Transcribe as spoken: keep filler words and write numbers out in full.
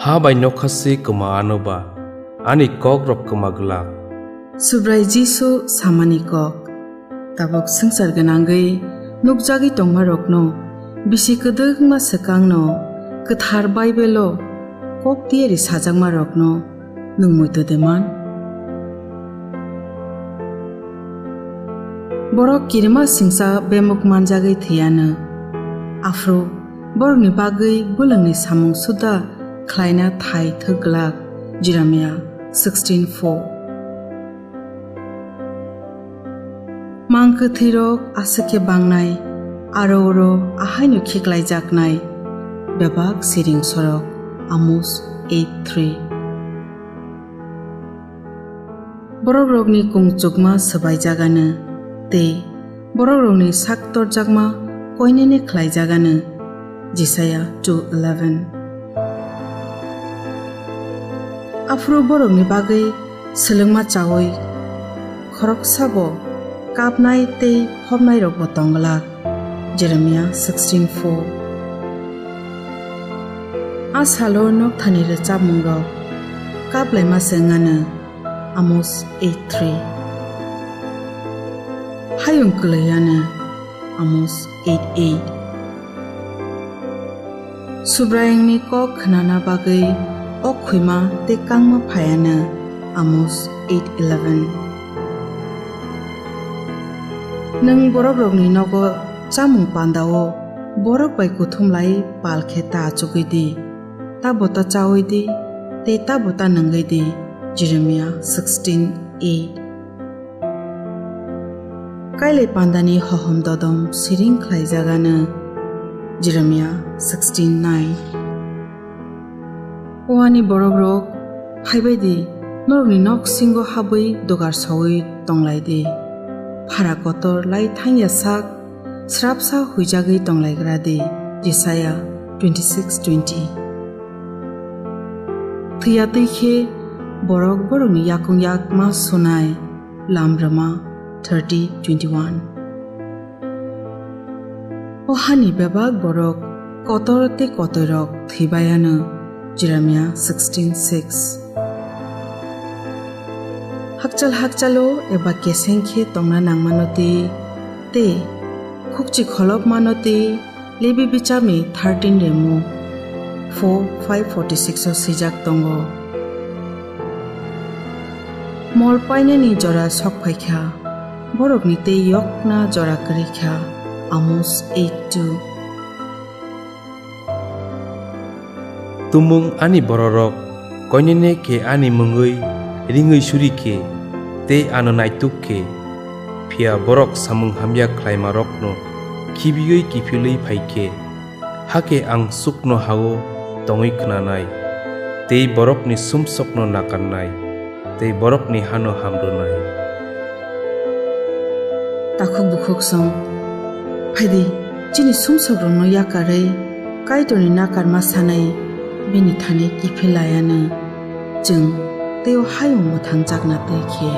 Ha bai nokha se kwma ano ba, ani kok rok kwma glak. Subrai Jisu samani kok. Tabok swngchar gwnangwi nukjagwi tongmarokno, bisi kwdwkma swkangno, kwthar Baibelo kok tiyari sajakmarokno nwng muitu de man? Borok kirima singsa bemuk manjagwi thwiyano, aphuru borokni bagwi bwlwngni samung suda khlaina thai thwk glak. Jeremiah sixteen four. Mang kwthwirok aswk khe bangnai, aro oro ahaino khiklaijaknai bebak siring sorok. Amos eight three. Borokrokni kung chukma swbaijagano tei borokrokni sak torjakma koinene khlaijagano. Jisaya two eleven. Aphuru borokni bagwi swlwngma chaui khoroksabo kapnai tei hopnairokbo tong glak. Jeremiah sixteen four. A salo nokthani rwchapmungrok kaplaima se wngano. Amos eight three. Hayung kwlwiano. Amos eight eight. Subraiyungni kok khnana bagwi o khuima tei kangma phaiano. Amos eight eleven. Nwng borokrokni nogo chamung pandao borok bai kuthum lai pal khe ta achugwi di, tabo ta chaui di, tei tabo ta nungwi di. Jeremiah sixteen eight. Kailai pandani hohom dodom siring khlaijagano. Jeremiah sixteen nine. O ani borokrok, phaibai di, norokni noksingo habwi dogar soui tonglai di. Phara kotor lai thangya sak srapsa huijagwi tonglaigra di. Jisaya twenty-six twenty. Thwiya twi khe borok borokni yakung yak ma sunai. Lamrwma thirty twenty-one. O hani bebak borok kotor tei kotoirok thwibai ano. Jeremiah sixteen six. Hakchal hakchalo eba keseng khe tongna nangmano tei, tei khukchi kholopmano tei, Lebi bichapni thirteen remu four five forty six o swijak tongo. Mol painani jora sok phaikha, borokni tei yokna jora kwrwikha. Amos eight two. Tumung ani bororok, koinene khe ani mungwi ringwi suri khe, tei ano naituk khe, phiya borok samung hamya khlaimarokno khibiwi kiphilwi phai khe, hakhe ang chukno ha-o tongwi khnanai, tei borokni sumsokno nakarnai, tei borokni hano hamrwnai. Takhuk bukhuk song, phaidi, chini sumsokrokno yakarwi Kaitorni nakarma sanai bini thani kiphil laiano chwng tei o hayung mwthangjakna twi khe.